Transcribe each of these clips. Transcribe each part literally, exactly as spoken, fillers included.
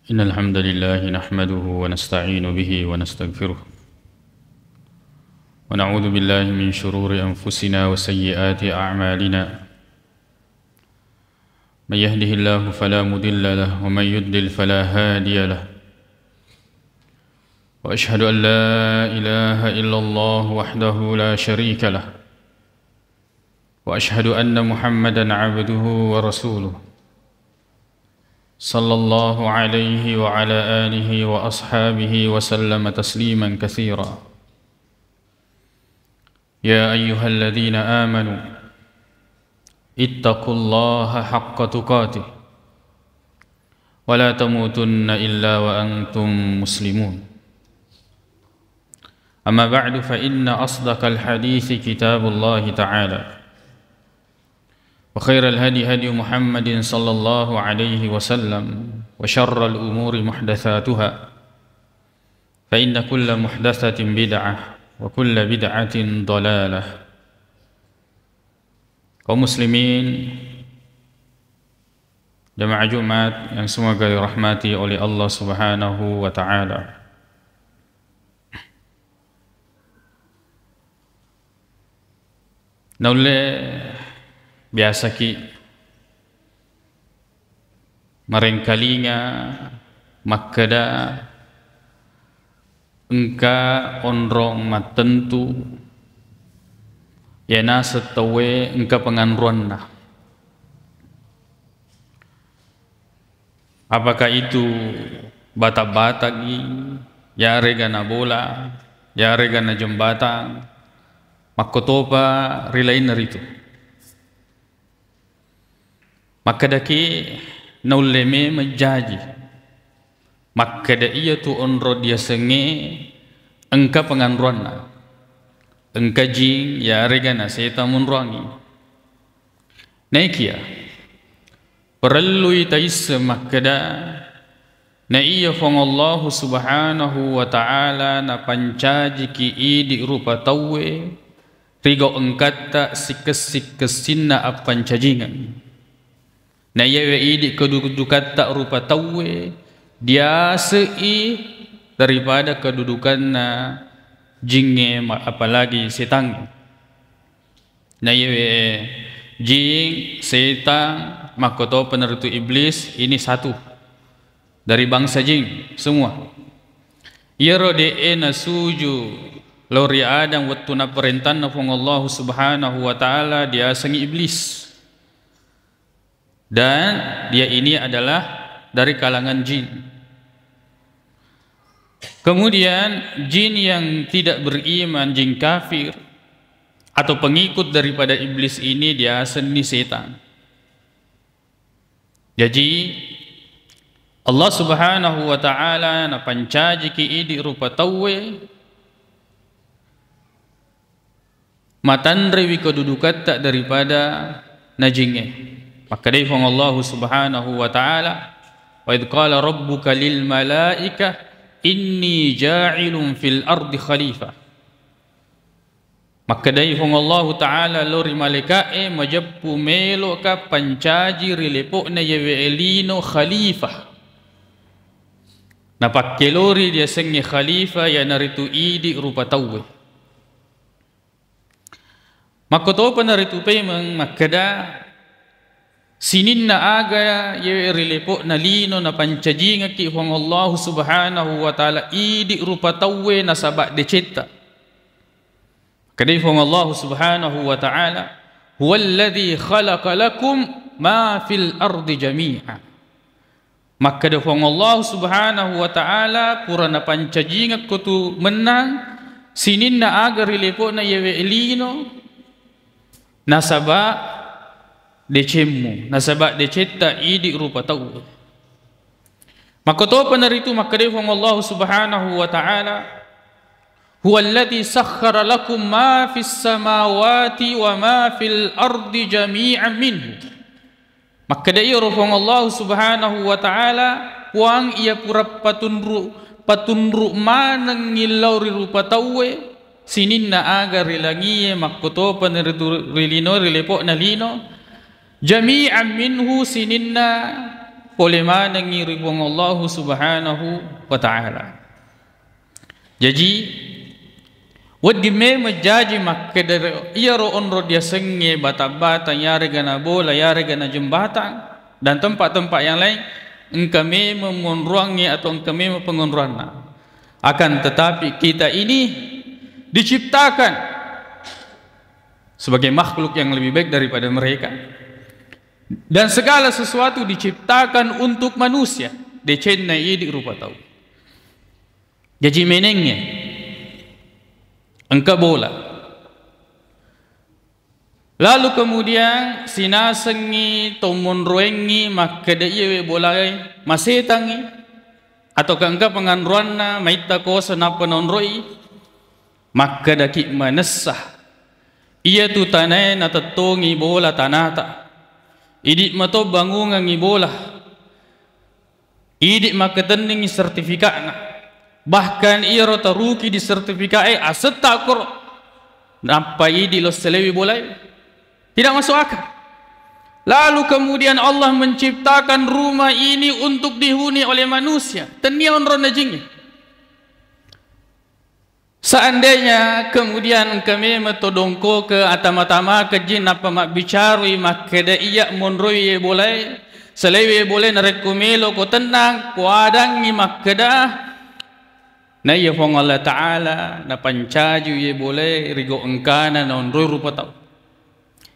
إن الحمد لله نحمده ونستعين به ونستغفره، ونعوذ بالله من شرور أنفسنا وسيئات أعمالنا. من يهده الله فلا مضل له، ومن يضلل فلا هادي له. وأشهد أن لا إله إلا الله وحده لا شريك له، وأشهد أن محمدا عبده ورسوله، صلى الله عليه وعلى آله وأصحابه وسلم تسليما كثيرا. يا أيها الذين آمنوا اتقوا الله حق تقاته ولا تموتن إلا وأنتم مسلمون. أما بعد، فإن أصدق الحديث كتاب الله تعالى، وخير الهدي هدي محمد صلى الله عليه وسلم، وشر الأمور محدثاتها، فإن كل محدثة بدعة، وكل بدعة ضلالة. Kaum muslimin, jamaah Jumat yang semoga dirahmati oleh Allah Subhanahu wa Ta'ala. Naulle biasaki marengkalinga makkeda engka onrong mattentu, iya naseng tauwe engka penganruanna. Apakah itu batak-bataki, yarega na bola, yarega na jembatang, makkotopa ri lainna ritu. Makkedaki naulle memeng jaji. Makkeda iyatu onrong diasengnge engka penganruanna. Engka jing yarega na setang monroangngi. Naikia, parellui taisseng makkeda, na iya Fuang Allahu Subhanahu wa Ta'ala napancajiki idi rupa tauwe, rigau engkatta sikessi-kessinna appancajingeng. Na iyawe idi kedudukatta rupa tauwe, diasei daripada kedudukanna jingnge, ma-, apalagi setangnge. Na iyawe jing, setang, makkotopa naritu iblis, ini satu dari bangsa jing semua. Iyaro de'e nasuju lao ri Adam wettu naparentanna Fuang Allahu Subhanahu wa Ta'ala diasengngi iblis. Dan dia ini adalah dari kalangan jin. Kemudian jin yang tidak beriman, jin kafir, atau pengikut daripada iblis ini diasenni setan. Jaji, Allah Subhanahu wa Ta'ala napancajiki idi rupa tauwe matanrewi kedudukatta daripada najingnge. Makkedai Fuang Allahu Subhanahu wa Ta'ala, "Wa idh qala rabbuka lil malaikah inni ja'ilun fil ardi khalifah." Makkedai Fuang Allahu Ta'ala lao ri malaika'e, "Majeppu melo'ka pancaji ri lepo'na iyawe lino khalifah." Napakkelori diasengnge khalifah, iyanaritu idi rupa tauwe. Makkotopa naritu paimeng makkeda, sininna aga iyawe ri lepo'na lino napancajingekki Fuang Allahu Subhanahu wa Ta'ala idi rupa tauwe nasaba decetta. Kedai Fuang Allahu Subhanahu wa Ta'ala, "Huwallazi khalaqa lakum ma fil ardi jami'a." Makkeda Fuang Allahu Subhanahu wa Ta'ala, "Pura napancajingekko tu mennang sininna aga ri lepo'na iyawe lino, nasaba decemmu, nasaba decetta idi rupa tau." Makkotopa naritu makkedai Fuang Allahu Subhanahu wa Ta'ala, "Huwallazi sakhkhara lakum ma fis samawati wa ma fil ardi jami'an minhu." Makkeda iyaro Fuang Allahu Subhanahu wa Ta'ala, Puang iya pura patunru-, patunru manengngi lao ri rupa tauwe, sininna aga ri langie, makkotopa naritu ri lino, ri lepo'na lino, jami'an minhu, sininna pole manengngi ri Puang Allahu Subhanahu wa Ta'ala. Jaji, wedding memeng jaji makkeda iyaro onrong diasengnge batang-batang, yarega na bola, yarega na jembatang, dan tempat-tempat yang lain, engka memeng monroangnge atau engka memeng pengonroanna. Akan tetapi, kita ini diciptakan sebagai makhluk yang lebih baik daripada mereka. Dan segala sesuatu diciptakan untuk manusia. Decenna idi rupa tau. Jaji menengnge engka bola. Lalu kemudian sinasengngi to monroengngi makkeda iyawe bolae masetangngi, atau engka penganroanna maitta kosa nappa naonroi, makkedaki manessa. Iyatu tanae natettongi bola tanata. Idi mato bangungengngi bola. Idi makkatenningi sertifikatna. Bahkan iyaro taruki di sertifikat e asetta koro. Nappa idi lo selewi bola e. Tidak masuk akal. Lalu kemudian Allah menciptakan rumah ini untuk dihuni oleh manusia. Tennia onronna jingnge. Seandainya kemudian engka memeng to dongkoke atama-tamake jing nappa mabbicarui makkeda iya monroi ye bolae, selewi ye bolae, narekko melo ko tennang, ko adangngi makkeda, na iya Puang Allah Ta'ala napancaju ye bolae rigo engkana naonroi rupa tau.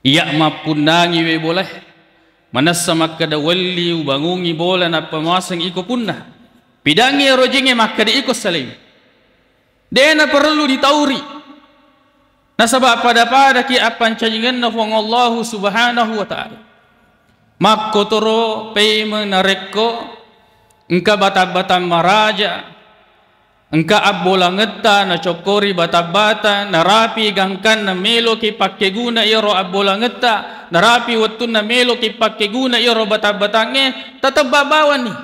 Iya mappunnangi we bolae, manessa makkeda welli ubangungi bola nappa maseng iko punna. Pidangngi ero jingnge makkeda iko selewi. De'na perlu ditauri. Nasaba pada-padaki appancajingenna Puang Allahu Subhanahu wa Ta'ala. Makkotoro paimeng narekko engka batang-batang maraja, engka abbolangetta nacokkori batang-batang, narapi gangkanna meloki pakkeguna iyaro abbolangetta, narapi wettunna meloki pakkeguna iyaro batang-batangnge, tatebba bawanni.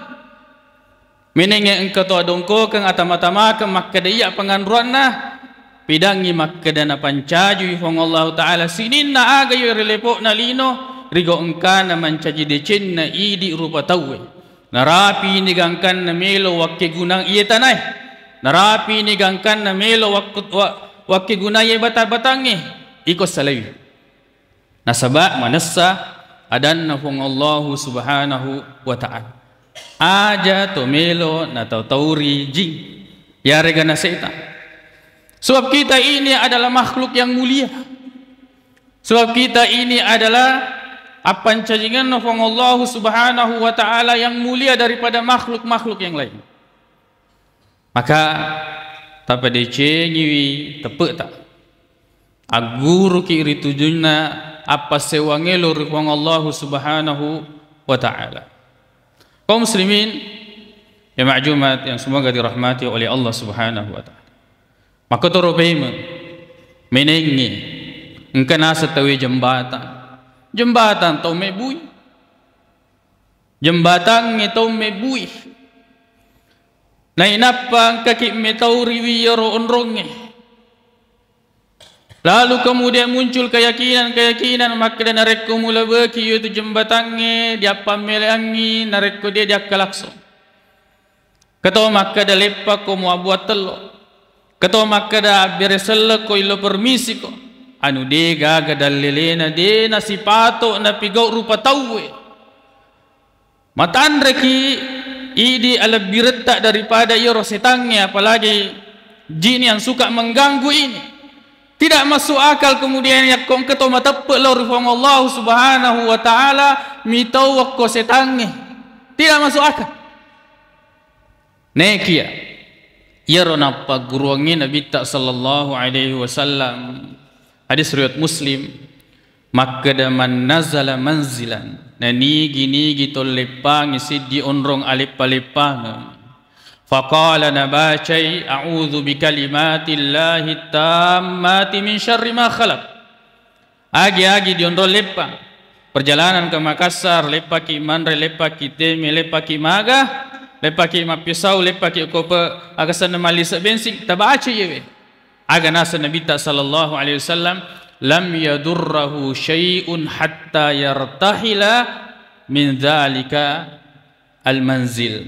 Menengnge engka to adongkokeng atama-tamakeng makkeda iya panganruanna, pidangngi makkeda napancajui Puang Allahu Ta'ala sininna aga iya ri lepo'na lino, rigo engkana mancaji decenna idi rupa tauwe. Narapini gangkanna melo wakkegunang iye tanae. Narapini gangkanna melo wakku-, wa-, wakkegunang iye batang-batangnge. Iko salewi. Nasaba manessa adanna Puang Allahu Subhanahu wa Ta'ala. Aja to melo natau-tauri jing. Yarega na setan. Sebab kita ini adalah makhluk yang mulia. Sebab kita ini adalah appancajingenna Puang Allahu Subhanahu wa Ta'ala yang mulia daripada makhluk-makhluk yang lain. Maka tapadecengiwi teppe'ta. Agguruki ri tujunna appassewwangnge lao ri Puang Allahu Subhanahu wa Ta'ala. Kaum muslimin, jamaah Jumat yang semoga dirahmati oleh Allah Subhanahu wa Ta'ala. Makkotoro paimeng, menengnge, engka naseng tauwe jembatang. Jembatang tau mebbui. Jembatangnge tau mebbui. Nainappa engkaki metauriwi iyaro onrongnge. Lalu kemudian muncul keyakinan-keyakinan makkeda narekko mulabeki iyatu jembatangnge, diappammeleangngi, narekko de diakkalakso. Keto makkeda leppakko muabbuang tello. Keto makkeda abbere sellekko illo permisiko. Anu de gaga dallelena, de nasipato napigau rupa tauwe. Matanreki idi alebbiretta daripada iyaro setangnge, apalagi jin yang suka mengganggu ini. Tidak masuk akal kemudian yakko engka to mateppe lao ri Puang Allah Subhanahu wa Ta'ala mitau wakko setangnge. Tidak masuk akal. Nekia iyaro nappagguruangnge Nabitta sallallahu alaihi wasallam. Hadis riwayat Muslim. Makkeda, "Man nazala manzilan," nanigi-nigi to leppangi siddi onrong aleppa-leppangeng. Faqala, nabacai, "A'udzu bikalimatillahi tammati min syarri ma khalaq." Agi-agi dionrong leppang. Perjalanan ke Makassar, leppaki manre, leppaki teme, leppaki maga, leppaki mappisau, leppaki kope, aga senna mallise bensin, tabaca iyewe. Aga naseng Nabitta sallallahu alaihi wasallam, "Lam yadurrahu syai'un hatta yartahila min dzalika al-manzil,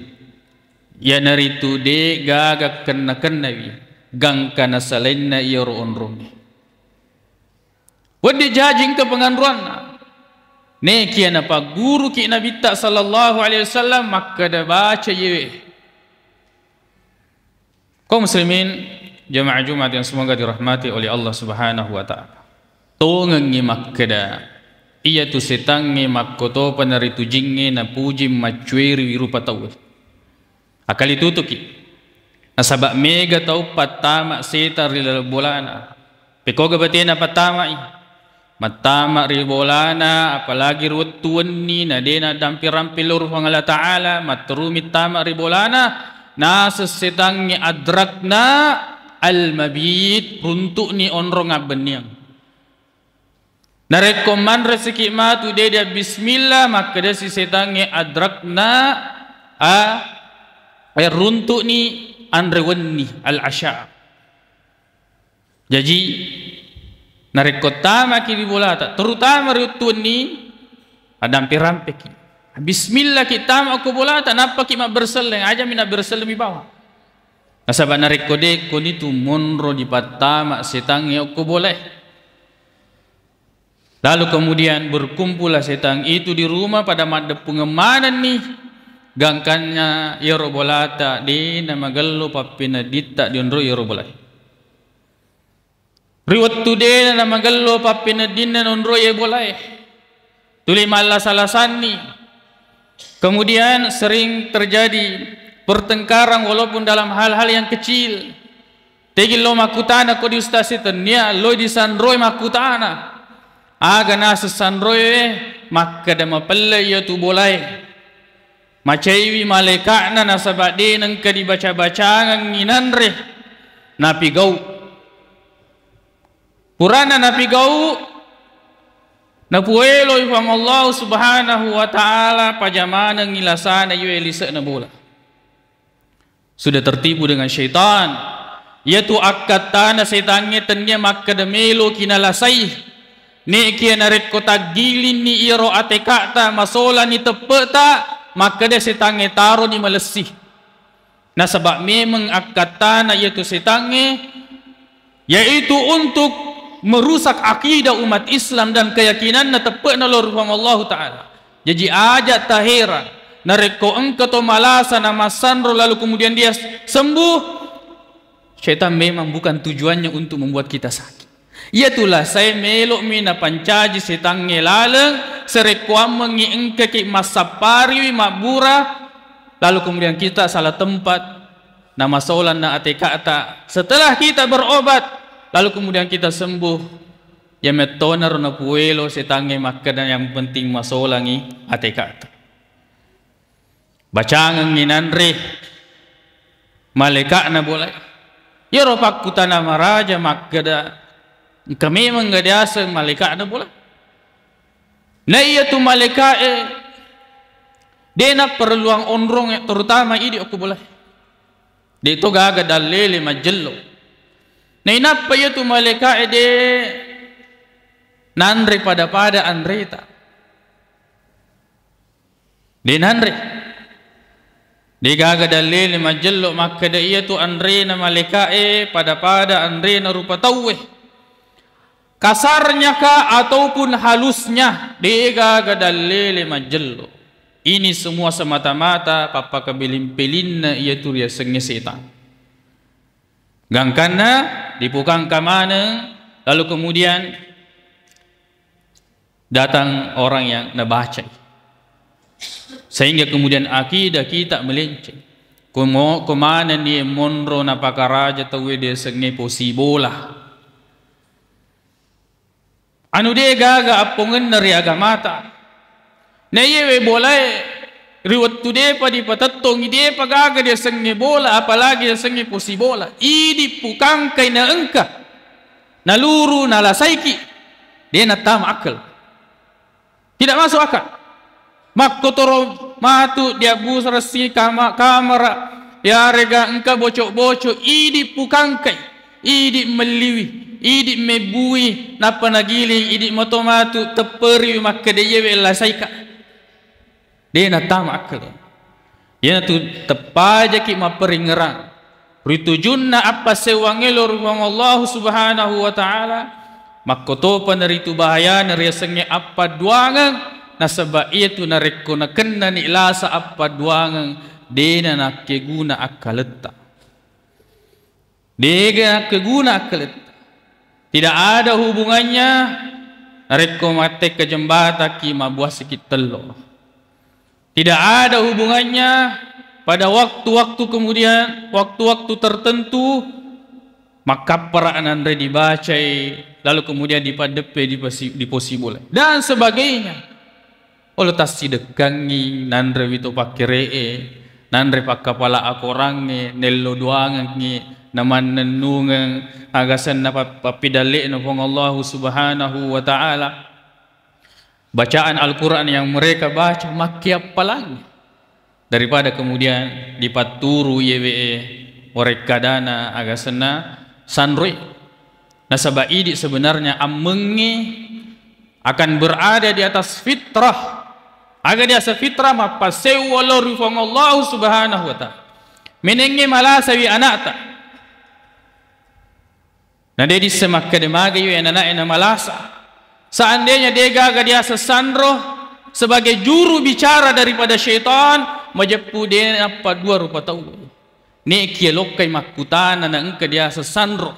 iyanaritu de' gaga kenna-kennawi gangkana salainna iyaro onrongnge. Wedding jaji engka penganruanna. Nekia napagguruki Nabitta sallallahu alaihi wasallam makkeda baca iyewe. Kaum muslimin, jamaah Jumat yang semoga dirahmati oleh Allah Subhanahu wa Ta'ala. Tongengngi makkeda, iyatu setangnge makkotopa naritu jingnge napuji maccueriwi rupa tauwe. Akali tutuki. Nasaba mega tau pattama setang ri laleng bolana. Pekoga batena pattama'i. Mattama ri bolana, apalagi ri wettu wenni, na de' nadampi-rampe lao ri Puang Allah Ta'ala, matterumi tama ri bolana, naseng setangnge adrakna al-mabit, runtu'ni onrong abbenniang. Narekko manre siki matu de' dia bismillah, makkedasi setangnge adrakna a, eh, runtu'ni anre wenni, al-asya. Jaji, narekko tamaki ri bolata, terutama ri wettu wenni, addampe-rampeki. Bismillahki tama okko bolata, nappaki mabberselleng, ajami nabberselleng mi bawang. Nasaba narekko de', konitu monro dipattama setangnge okko bolae. Lalu kemudian berkumpullah setan itu di rumah, pada maddeppungeng manenni, gangkanna iyaro bolata de' namagello pappeneddinta dionroi iyaro bolae. Ri wettu de' namagello pappeneddinna nonroi e bolae, tuli mallasa-lasanni. Kemudian sering terjadi pertengkaran walaupun dalam hal-hal yang kecil. Tegi lo makkutana ko di ustaz e, tennia lo disanroi makkutana. Aga naseng sanroi e, makkeda mapelle iyatu bolae. Macaiwi malaika'na nasaba de' nengka dibaca-bacangengngi nanre. Napigau. Purana napigau, napueloi Puang Allah Subhanahu wa Ta'ala pajamanengngi lasana iwe lise'na bola. Sudah tertipu dengan syaitan. Iyatu akkattana setangnge tennia makkeda meloki nalasai. Nekia narekko taggilinni iyaro ateka'ta, masolani teppe'ta, makkeda setangnge taroni malessi. Nasaba memeng akkattana iyatu setangnge, yaitu untuk merusak akidah umat Islam dan keyakinanna teppe'na lao ri Puang Allahu Ta'ala. Jaji, aja taheran narekko engka to malasa na massanro lalu kemudian dia sembuh, setan memang bukan tujuannya untuk membuat kita sakit. Iyatu lasae melo'mi napancaji setangnge laleng, sarekkoammengngi engkaki massappariwi mabbura, lalu kemudian kita salah tempat, namasolanna ateka'ta. Setelah kita berobat, lalu kemudian kita sembuh, iya mettonaro napuelo setangnge makkeda yang penting masolangi ateka'ta. Bacangengngi nanre malaika'na bolae. Iyaro pakkutana maraja makkeda, engka memeng ga diaseng malaika'na bolae? Na iyatu malaika'e de' napparelluang onrong, terutama idi okko bolae. De' to gaga dallele majjello. Nainappa iyatu malaika'e de' nanre pada-pada anreta. De' nanre. De' gaga dallele majjello makkeda iyatu anrena malaika'e pada-pada anrena rupa tauwe. Kasarnya kah ataupun halusnya, de' gaga dallele majjello. Ini semua semata-mata pappakabiling-pelinna iyatu riasengnge setan. Gangkanna dipukangka maneng, lalu kemudian datang orang yang nabacai. Sehingga kemudian akidah kita melenceng. Komo-, komanenni monro napakaraja tauwe diasengnge posibola. Anu de' gaga appongenna ri agamata. Na iyewe bolae ri wettu de'pa dipatettongi, de'pa gaga diasengnge bola, apalagi diasengnge posibola. Idi pukangkai na engka. Naluru, nalasaiki. De' nattama akal. Tidak masuk akal. Makkotoro matu diabbusa ressi kama-, kamara, yarega engka bocok-bocok, idi pukangkai, idi melliwi, idi mebbui, nappa nagiling, idi mato matu tepperiwi makkeda iyewe lasaika. De' nattama akal. Iyanatu teppajaki mapparingngerang ri tujunna appassewwangnge lao ri Puang Allahu Subhanahu wa Ta'ala, makkotopana ritu bahayana riasengnge appadduangeng, nasaba iyatu narekko nakennani lasa appadduangeng, dena nakkeguna akkaletta. Dega nakkeguna akkaletta. Tidak ada hubungannya narekko mattekka jembataki mabbuassiki tello. Tidak ada hubungannya pada waktu-waktu kemudian, waktu-waktu tertentu, makkappara nanre dibacai, lalu kemudian dipaddeppe, dipasi-, diposi bola, dan sebagainya. Olo tassidekkangngi, nanrewi to pakkere'e, nanre pakkapala akorangnge, nello duangengngi, namannennungeng, agasenna pa-, pappidalle'na Puang Allahu Subhanahu wa Ta'ala. Bacaan Al-Quran yang mereka baca makkiappalangngi daripada kemudian dipatturu yewe'e warekkadana agasenna sanroi. Nasaba idi sebenarnya ammengnge akan berada di atas fitrah. Aga diaseng fitrah? Mappasewwa lao ri Puang Allahu Subhanahu wa Ta'ala. Menengnge malasawi ana'ta. Na de disseng makkeda magai we anana'e na malasa. Seandainya degaga diaseng sanro sebagai juru bicara daripada syaitan, majeppu de nappa dua rupa tau. Nekia lokkai makkutana na engka diaseng sanro.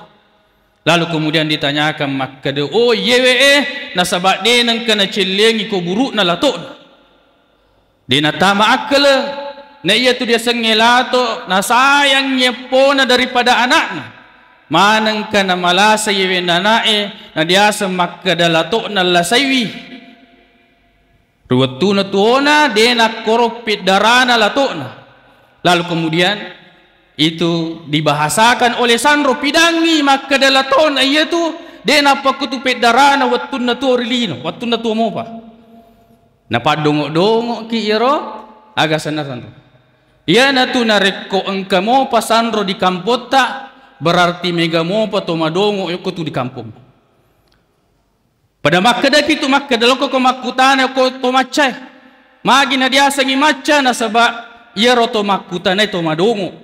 Lalu kemudian ditanyakan makkeda, "Oh, iyewe eh, nasaba de nengka nacellengi ko burukna lato'na." De natama akkaleng, na iyatu diasengnge lato, nasayangngi eppona daripada ana'na. Manengka namalasa iyewe nana'e, na diaseng makkeda lato'na lasaiwi. Ri wettuna tuona, de nakkoro peddarana lato'na. Lalu kemudian itu dibahasakan oleh sanro, pidangngi makkeda lato'na iyatu, de nappakkutu peddarana wettunna tuo ri lino, wettunna tuo mopa. Napaddongo-dongoki iyaro aga senna sanro. Iyanatu narekko engka mopa sanro di kampotta, berarti mega mopa to madongo yokko tu di kampong. Pada makkedaki tu makkeda, lokko ko makkutana ko to maccae. Magi na diasengngi macca, nasaba iyaro to makkutanae to madongo.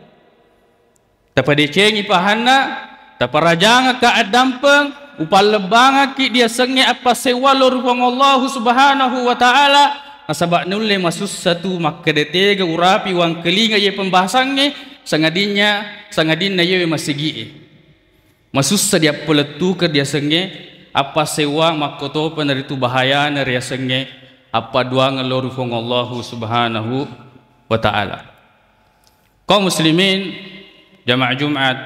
Tapadecengi pahanna, taparajangakka addampeng, upallebbangakki diasengnge appassewwa lao ri Puang Allahu Subhanahu wa Ta'ala, nasaba nulle masussa tu makkeda tega urapi wangkelinga iye pembahasangnge, sangadinnya, sangadinna iyewe masigi'e. Masussa diappalettukeng riasengnge appassewwang, makkotopana ritu bahayana riasengnge appadduangeng lao ri Puang Allahu Subhanahu wa Ta'ala. Kaum muslimin, jamaah Jumat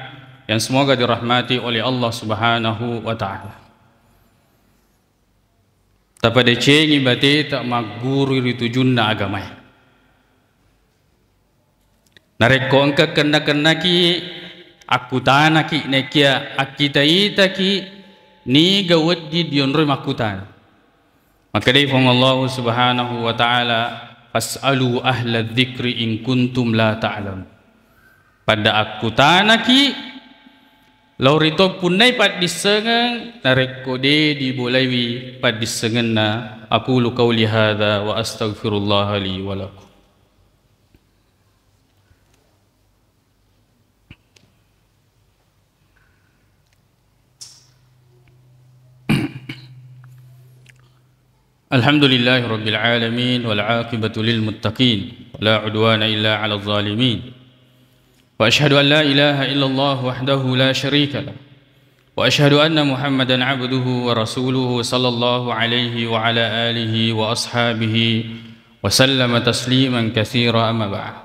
yang semoga dirahmati oleh Allah Subhanahu wa Ta'ala. Tapadecengi bateta magguru ri tujunna agamae. Narekko engka kenna-kennaki, akkutanaki, naekia akkita-itaki, niga wedding dionroi makkutana. Makkedai Puang Allahu Subhanahu wa Ta'ala, "Fas'alu ahla dzikri in kuntum la ta'lamun." Pada akkutanaki lao ri to punnai paddissengeng, narekko de dibolaiwi paddissengenna. Aqulu qauli hadza wa astaghfirullaha li wa lakum. الحمد لله رب العالمين، والعاقبة للمتقين، ولا عدوان إلا على الظالمين. وأشهد أن لا إله إلا الله وحده لا شريك له، وأشهد أن محمدا عبده ورسوله، صلى الله عليه وعلى آله وأصحابه وسلم تسليما كثيرا، أما بعد.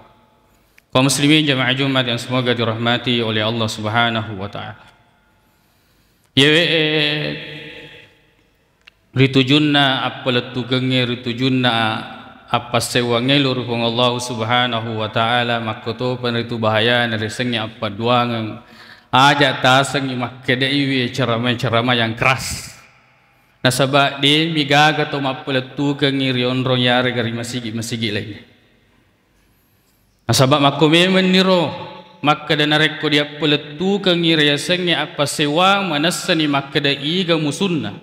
Kaum muslimin jamaah Jumat yang semoga dirahmati oleh Allah Subhanahu wa Ta'ala. Yewe, eh, ritujunna appalettukengnge, ritujunna appassewwangnge lao ri Puang Allahu Subhanahu wa Ta'ala, makkotopa ritu bahayana riasengnge appadduangeng. Aja tasengngi makkedaiwi ceramah-ceramah yang keras. Nasaba de migaga to mappalettukengngi ri onrong yarega ri masigi-masigi laingnge. Nasaba makko memenniro makkeda narekko diappalettukengngi riasengnge appassewwang, manessani makkeda iga musunna.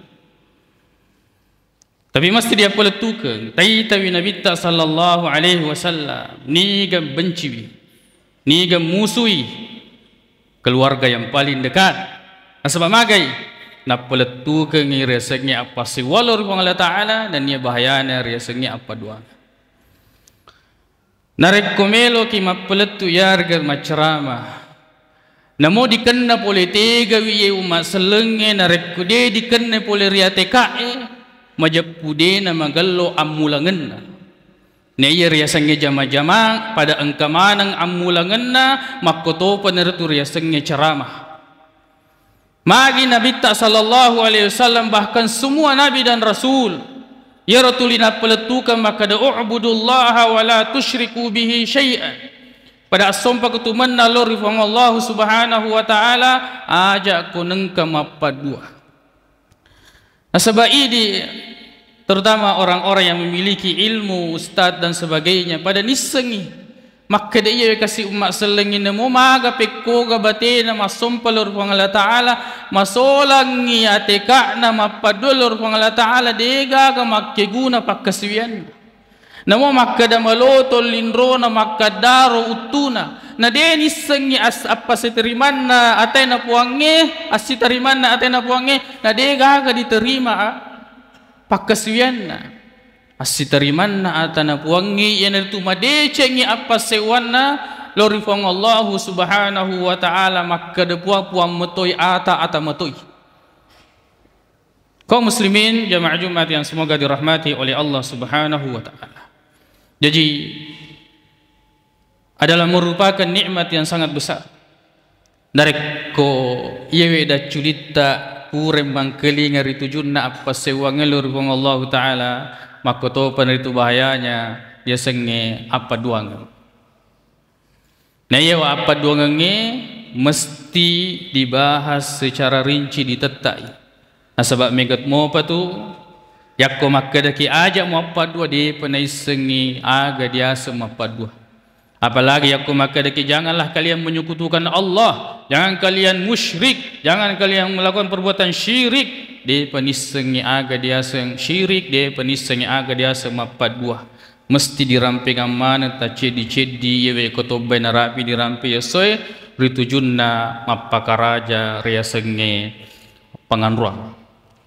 Tapi mesti diappalettukeng, taitawi Nabitta sallallahu alaihi wasallam, niga benciwi, niga musui keluarga yang paling dekat. Nasaba magai? Nappalettukengngi riasengnge appassewwa lao ri Puang Allah Ta'ala, nennia bahayana riasengnge appaduang. Narekko meloki mappalettu yarega maccarama, namo dikenna pole tegawi iye umma sellengnge, narekko de dikenna pole ri ateka'e, majeppu de namagello ammulangenna. Naiya riasengnge jama-jamang, pada engka maneng ammulangenna, makkotopani ritu riasengnge ceramah. Magi Nabitta sallallahu alaihi wasallam, bahkan semua nabi dan rasul, iyaro tuli nappalettukeng makkeda, "U'budullaha wa la tusyriku bihi syai'a." Pada assompa kutumenna lo ri Puang Allahu Subhanahu wa Ta'ala, aja ko nengka mappaddua. Nasaba idi, terutama orang-orang yang memiliki ilmu, ustadz dan sebagainya, pada nissengi makkeda, iya kasi umma sellengngi, namo maga pekkoga batena massompa lao ri Puang Allah Ta'ala, masolangngi ateka'na mappaddua lao ri Puang Allah Ta'ala, degaga makkeguna pakkasiwianna. Namo makkeda maloto linrona makkaddaro uttuna, na de nissengngi as-, appasitarimanna atena Puangnge, assitarimanna atena Puangnge, na degaga diterima a-, pakkasiwianna. Assitarimanna atana Puangnge iyanaritu madecengngi appassewwanna lao ri Puang Allahu Subhanahu wa Ta'ala, makkeda, "Puang, Puang metoi, ata, ata metoi." Kaum muslimin, jamaah Jumat yang semoga dirahmati oleh Allah Subhanahu wa Ta'ala. Jadi, adalah merupakan nikmat yang sangat besar. Narekko iyawe dacculitta pura mangkelinga ri tujunna appassewwangnge lao ri Puang Allahu Ta'ala, makkotopani ritu bahayanya yasengnge appaduangeng. Naiyawa appaduangengnge mesti dibahas secara rinci, ditettai. Nasaba megat mopa tu, yakko makkedaki aja muappaddua, depa naissengngi aga diaseng mappaddua. Apalagi yakko makkedaki, "Janganlah kalian menyekutukan Allah, jangan kalian musyrik, jangan kalian melakukan perbuatan syirik," depa nissengngi aga diaseng syirik, depa nissengngi aga diaseng mappaddua. Mesti dirampegang maneng tacceddi-ceddi iyawe ko tobbai narapi dirampe essoe ri tujunna mappakaraja riasengnge panganruang.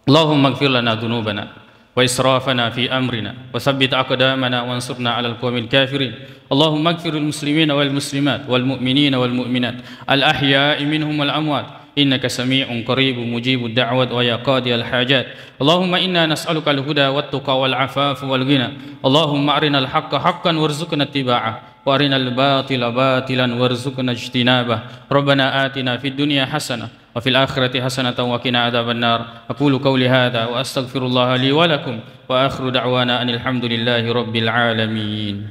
Allahumma ighfir lana dzunubana wa israfana fi amrina wa tsabbit aqdamana wansurna 'alal qaumil kafirin. Allahumma ighfir lil muslimina wal muslimat wal mu'minina wal mu'minat al ahya'i minhum wal amwat innaka sami'un qaribun mujibud da'wat wa ya qadiyal hajat. Allahumma inna nas'aluka al-huda wat tuqa wal afafa wal ghina. Allahumma arinal haqqa haqqan warzuqna ittiba'a wa arinal batila batilan warzuqna ijtinaba. Rabbana atina fid dunya hasanah wa fil akhirati hasanatan wa qina adzabannar. Aqulu qawli hadza wa astaghfirullaha li wa lakum wa akhiru da'wana anil hamdulillahi rabbil alamin.